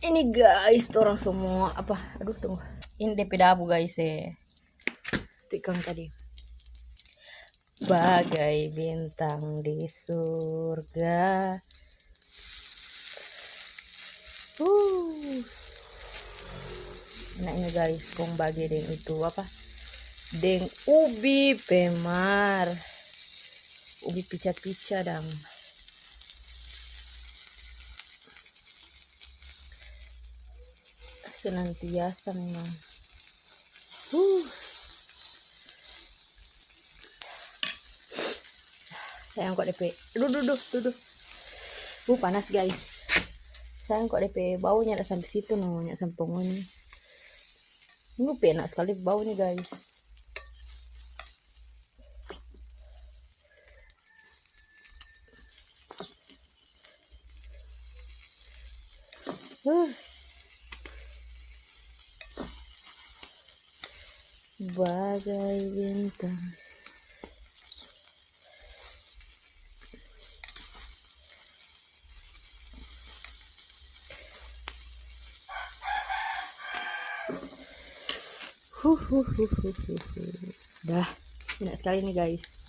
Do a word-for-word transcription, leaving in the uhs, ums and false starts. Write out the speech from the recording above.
Ini guys, torang semua apa? Aduh, tunggu. Ini depe dabu guys, eh. Tikang tadi. Bagai bintang di surga. Uh. Enaknya guys, kong bage deng itu apa? Deng ubi pemar. Ubi pica-pica dang. Senantiasa memang. Huh. Sayang kok depe. Duh, duh, duh, duh, duh. Uh, panas guys. Sayang kok depe baunya ada sampai situ no, nya sampai ngoni. Ini pe enak sekali baunya guys. Huh. Bagai bintang. Huh, huh, huh, huh, huh, huh. Dah, enak sekali nih guys.